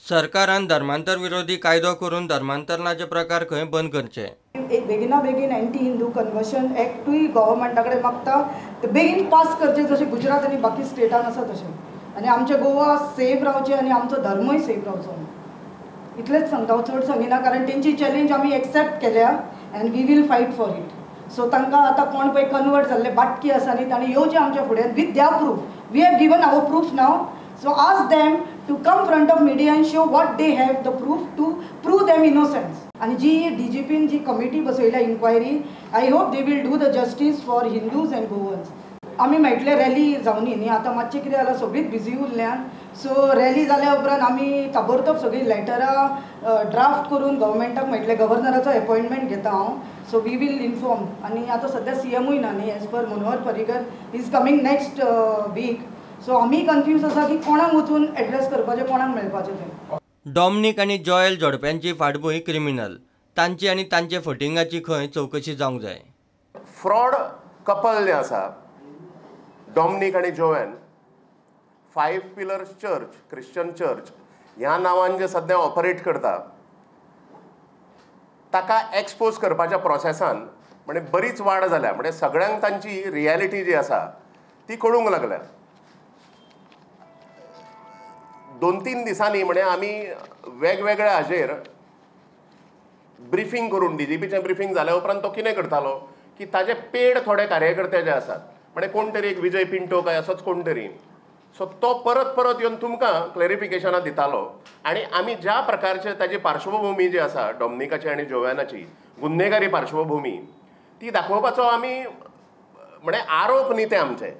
सरकारान धर्मांतर विरोधी कायदो करून धर्मांतरणाचे प्रकार खंय बंद करचे. एक बेगिना बेगीन एंटी हिंदू कन्वर्शन एक्टूय गव्हर्मेंटा कडेन मागता, ते बेगीन पास करचे जशें गुजरात आनी बाकी स्टेटान आसा तशें, आनी आमचें गोवा सेफ रावचें आनी आमचो धर्मूय सेफ रावचो. इतलेंच सांगता हांव, चड सांगिना कारण तेंची चॅलेंज आमी एक्सेप्ट केल्या and we will fight for it. So तांकां आतां कोण पळय कन्वर्ट जाल्ले बाटकी आसा न्ही, तांणी येवचें आमच्या फुड्यान with their proof. We have given our proof now, so ask them to come front of media and show what they have the proof to prove them innocence. आनी जी डी जी पीन जी committee बसयल्या inquiry, I hope they will do the justice for Hindus and Goans. आमी मेळटले rally जावनी न्ही, आतां मातशें कितें जालां सगळींच बिजी उरल्यान, सो रॅली जाल्या उपरांत आमी ताबडतोब सगळीं लॅटरां ड्राफ्ट करून गव्हर्मेंटाक मेळटले, गव्हर्नराचो एपॉयंटमेंट घेता हांव, सो we will inform. आनी आतां सद्या सी एमूय ना न्ही, as per Manohar Parrikar is coming next week, so आमी कन्फ्यूज आसा की कोणाक वचून एड्रेस करपाचें, कोणाक मेळपाचें तें. डॉमनीक आनी जॉयल जोडप्यांची फाटभूंय क्रिमिनल, तांची आनी तांचे फटिंगाची खंय चवकशी जावंक जाय. फ्रॉड कपल जें आसा डॉमनीक आनी Joanne, five pillars church, Christian church ह्या नांवान जे सद्या ऑपरेट करता ताका एक्सपोज करपाच्या प्रोसेसान म्हणजे बरीच वाड जाल्या, म्हणजे सगळ्यांक तांची रियलिटी जी आसा ती कळूंक लागल्या. 2-3 दिसांनी म्हणजे आमी वेगवेगळ्या हाजेर ब्रिफींग करून, डी जी पीचें ब्रिफींग जाल्या उपरांत तो कितें करतालो की ताजे पेड थोडे कार्यकर्ते जे आसात, म्हणजे कोण तरी एक विजय पिंटो काय असोच कोण तरी, सो तो परत परत येवन तुमकां क्लॅरिफिकेशनां दितालो. आनी आमी ज्या प्रकारचे ताजी पार्श्वभूमी जी आसा डॉमनिकाची आनी जोव्यानाची गुन्हेगारी पार्श्वभूमी ती दाखोवपाचो आमी म्हणजे आरोप न्ही ते आमचे,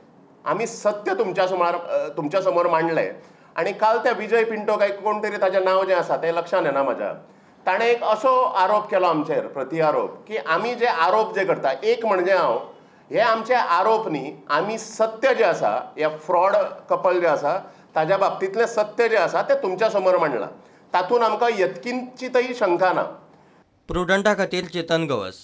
आमी सत्य तुमच्या समोर मांडलें. आनी काल त्या विजय पिंटो काय कोण तरी ताजें नांव जें आसा तें लक्षान येना म्हाज्या, ताणें एक असो आरोप केलो आमचेर, प्रति आरोप, की आमी जे आरोप जे करता, एक म्हणजे हांव हे आमचे आरोप न्ही, आमी सत्य जें आसा ह्या फ्रॉड कपल जें आसा ताज्या बाबतींतलें सत्य जें आसा तें तुमच्या समोर मांडलां, तातूंत आमकां यत्किंचितय शंका ना. प्रुडंटा खातीर चेतन गवस.